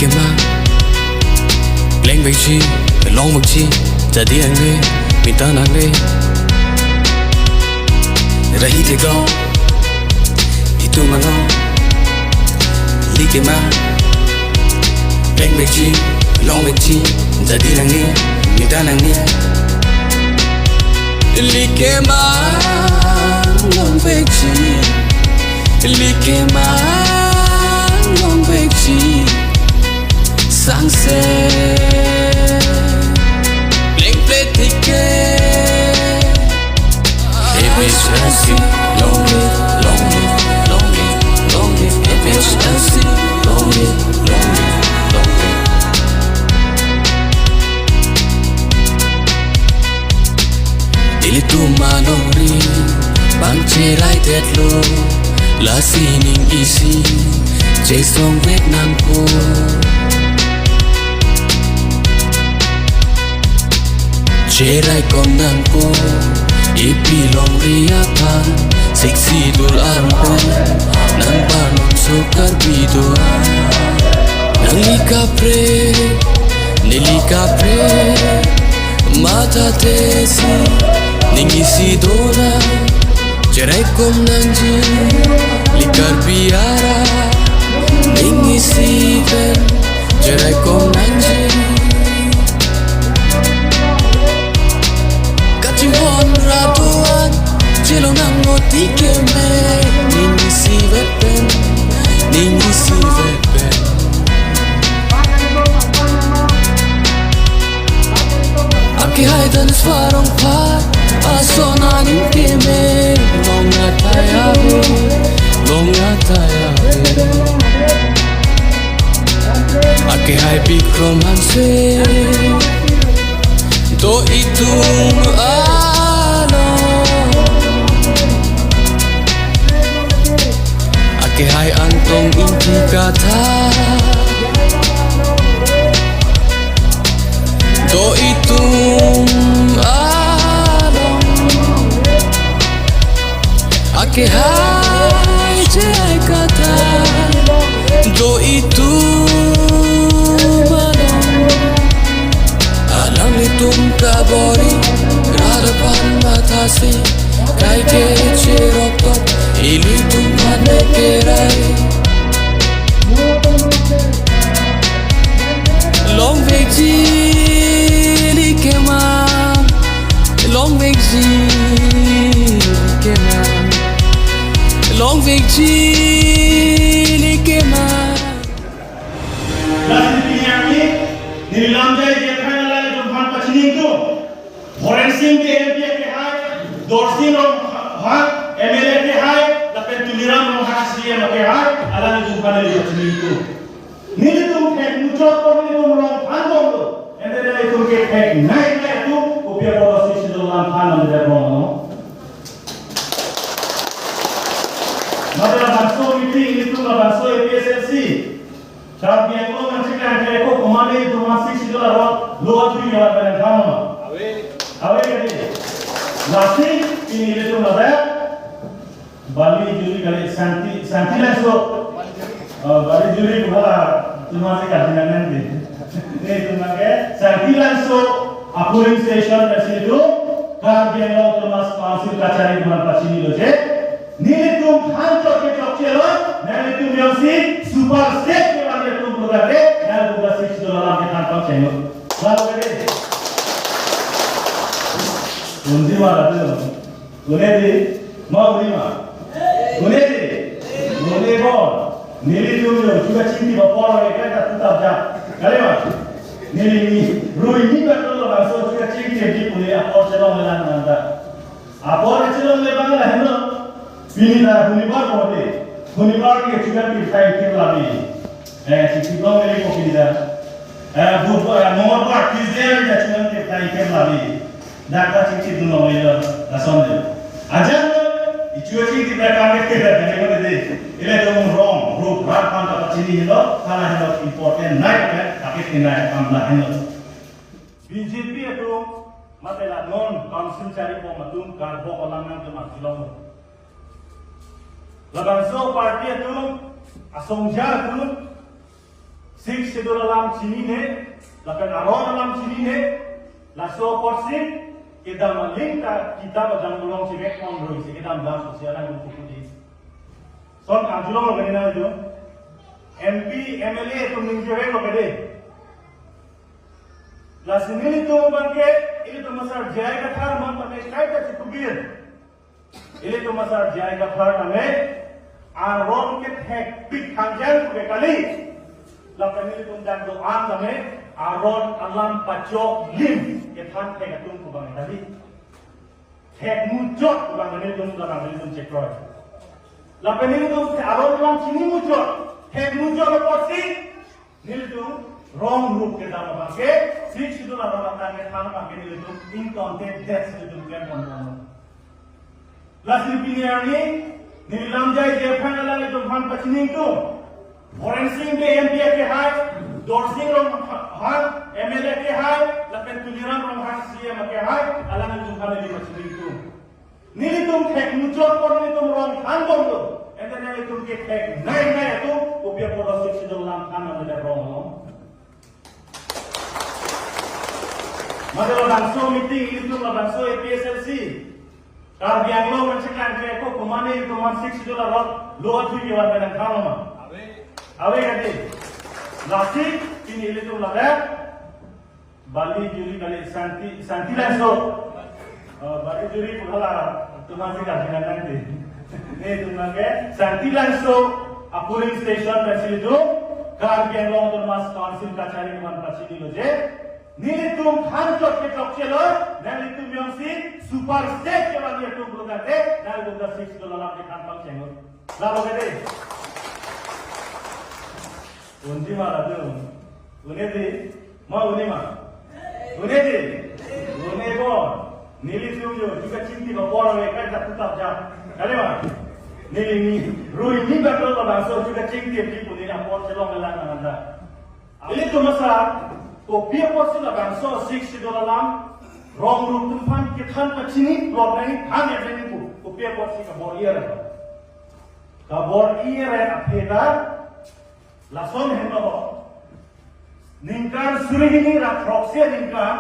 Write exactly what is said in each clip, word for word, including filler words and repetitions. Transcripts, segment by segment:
Kema, plengvekji, longvekji, jadi nangne, mita nangne. Rahi theklong, itum along, ili kema, plengvekji, longvekji, jadi nangne, mita nangne. Ili kema, longvekji, ili kema, longvekji, sangse, plengple tike. A P H L C, long live, long live, long live, long live. A P H L C, long live, long live, long live. Ilitum alongri bang cherai detlo, lasi ning isi chesongvek nangpo. Cheraikom nangpo, A P H L C longri aphan, sixth schedule arong pen nangparlongso Karbi do-an. Nangli kaprek, neli kaprek, mathathe si, ning isi dona, cheraikom nangji, ili Karbi arat, ning isi pen, cheraikom nangji. Kachinghon ra do-an, chelong nang moti keme, ning isivet pen, ning isivet pen. Akehai Danush Farong aphan, ason aning keme, long atai ave, long atai ave. Akehai Bikram Hanse do itum along. Akehai Angtong Ingti Kathar do itum along. Akehai J I Kathar do itum along. Alanglitum kabor-i rat aphan mathasi, kaike cheroktok ilitum aphan kerai. Longvekji ili kema, longvekji ili kema, longvekji ili kema. Lasi pini arni, neli lamjai jephan alanglitum aphan pachini ingtung. Horen Sing ke M P akehai, Dorsing Ronghang M L A akehai, lapen Tuliram Ronghang C E M akehai, alanglitum aphan neli pachini ingtung. Nelitum thek muchot apot nelitum rong phan bomlo. Ante nelitum ke theknei nai atum, kopi apot sixth schedule alam than nang de rong no. Mate labangso meeting nelitum labangso A P H L C Karbi Anglong anchiklang ke ko komane do ma sixth schedule arong lo athu ya pen than ma. Ave. Ave kali. Lasi pini ilitum ladak Bali Juri kali, Sangti, Sangti Langso. Oh, Bali Juri pula cuma si kardinal nanti. Nelitum ke Sangti Langso a polling station dari situ Karbi Anglong Autonomous Council kachari aphan pachini lo je. Nelitum than chokche chokche lo, nanglitum jongsi super state kevan atum pulotangte, nanglitum ta sixth schedule alam kethan pangchenglo. Lalu ke dei. Unji ma lalu. Une dei, ma uni ma. Une dei. Une bon. Nelitum jo, chuka chingki ba por ke kan ta tutap ja. Kali ma. Neli ni, rui ni ba lo laso chuka chingki di pule apor chelong lang nang ta. Apor chelongle abang lahenlo. Pini ta Shonibar bote. Shonibar ke chuka pi thai kir labi. Eh, si kibong neli ko pini ta. Eh, Budbar, eh, Mongolbar, Tuesday ta chuka pi thai kir labi. Dak ta chingki dunlongle lason le. Ajang lo, ichu chingki prekam ke kir labi ko de. Ilitum rong, rup, rat aphan ta pachini henlo, hala henlo important nai ke, akit nai kam lahenlo. B J P atum, mate la non council charibom atum, karbom alam nangtum arjulong. Labangso party atum, asongja atum, Sixth Schedule alam chinine, lapen aron alam chinine, laso apotsi kedam aling ta kitab ajang along chevek ponroi si kedam dam si alang kukuji. Son arjulong lo kene na jo. M P, M L A atum ningje vek lo kene. Lasi nelitum abangke, ilitum asar J I Kathar man tame kaita chikubir. Ilitum asar J I Kathar tame aron kethekpik thangjang ke kali. Lapen ilitum dak do-an tame aron alam pachok lim kethan thek atum pu abang tadi. Thek muchot pu abang nelitum, pu abang nelitum chekroi. Lapen nelitum aron alam chini muchot, thek muchot apotsi nelitum rong rup kedam abangke, Sixth Schedule aron atang kethan abangke nelitum ingtonte det nelitum klem pon pon. Lasi pini arni, neli lamjai je aphan alanglitum aphan pachini ingtung. Horen Sing Bey M P akehai, Dorsing Ronghang M L A akehai, lapen Tuliram Ronghang C M akehai, alanglitum aphan neli pachini ingtung. Nelitum thek muchot apot nelitum rong than bomlo. Ante nelitum kethek nai nai atum, kopi apot Sixth Schedule alam than nang rong lo. Mate labangso meeting ilitum labangso A P S L C Karbi Anglong nangcheklang ke ako komane ilitum aphan Sixth Schedule arong lo athui kevan pen nangthanlo ma? Ave kati. Lasi pini ilitum ladak Bali juri kali Santi, Santi Langso. Eh, Bali juri pu hala atum aphan si kali nang nang di. Netum abangke Santi Langso a polling station pensi ilitum Karbi Anglong Autonomous Council kachari atum aphan pachinilo je, nelitum than chot ke chokchelo, nanglitum jongsi super state kevangji atum pulo tangte, nanglitum ta Sixth Schedule alam kethan pangchenglo. Lalo kete. Unji ma latum. Une di, ma une ma? Une di. Une bon. Nelitum jo, ju kachingthip apor ave, kaita kutap ja. Kali ma? Neli ni, rui ni baklo labangso ju kachingthip di pu neli apor chelong lang nang anta. Ilitum asar, kopi apotsi labangso Sixth Schedule alam, rong rup atum aphan kethan pachini, plot nangji than ya nangji pu, kopi apotsi kabor-i ave. Kabor-i ave aphi ta, lason henlo ho. Ningkan suri hini ra throksi aningkan,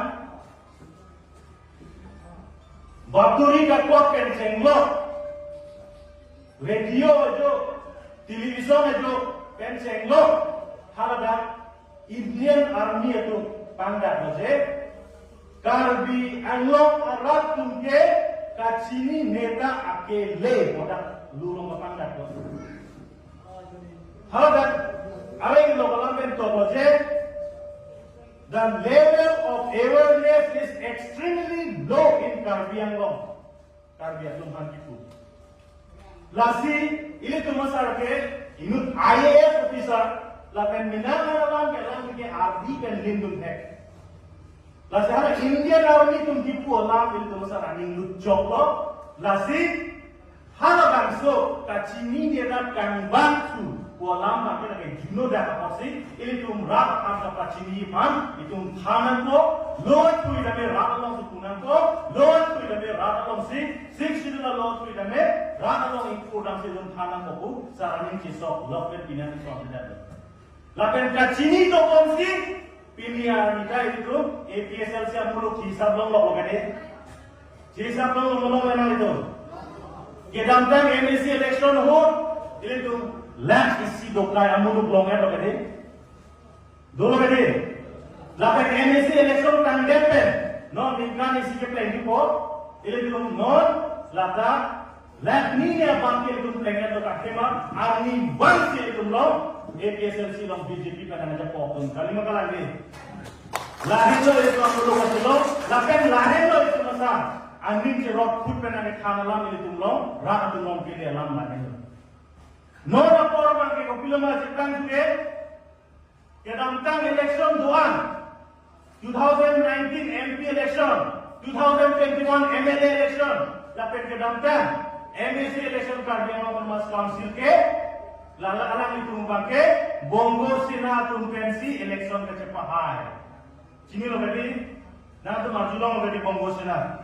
baturi kakot pen chenglok, radio ajo, television ajo pen chenglok, haladak Indian Army atum pangdaklo je, Karbi Anglong arat atum ke kachinine ta akele pu dak lulong pangdaklo. Haladak areng lo kalam pen toklo je, the level of awareness is extremely low in Karbi Anglong. Karbi atum aphan kipu. Lasi ilitum asar ke inut I A S officer lapen menang alam ke alam ke ardi pen lindun thek. Lasi hala Indian Army atum kipu alam ilitum asar aning lutchoklo. Lasi halabangso kachinine rat kangbang thu pu alam abangke lake juno dak apotsi ilitum rat aphan kapachini aphan itum than nangkok, lo athui tame rat alongsi pu nangkok, lo athui tame rat alongsi, Sixth Schedule lo athui tame rat along ingkur damsi itum than nangkok pu sar aning chesok lok pen pini aning sok dak. Lapen kachini tokonsi pini arni ta itum A P S L C amuluk hisap longlok lo kade. Hisap longlok lo kade itum. Kedamtang M A C election ahut ilitum lakh isi dokai amuluk long-etlo kade. Dolo kade. Lapen M A C election tangdet pen non ningkan isi kepleng di po. Ilitum non lata lakh hini abangke itum pleng-etlo, athema arnivang si itum long A P S L C along B J P pen nangjapo atum kali ma kalang di. Lahenlo itum amuluk asilo, lapen lahenlo itum asar aning cherot phut pen nangkethan alam ilitum long, rat atum long kele alam lahenlo. Non apor abangke kopilo ma chetang ke, kedamtang election do-an, two thousand nineteen M P election, two thousand twenty-one M L A election, lapen kedamtang M A C election Karbi Anglong Autonomous Council ke, lala alanglitum abangke Bongo Sena atum pensi election kachepahai. Chinilo kadi, nangtum arjulong kadi Bongo Sena.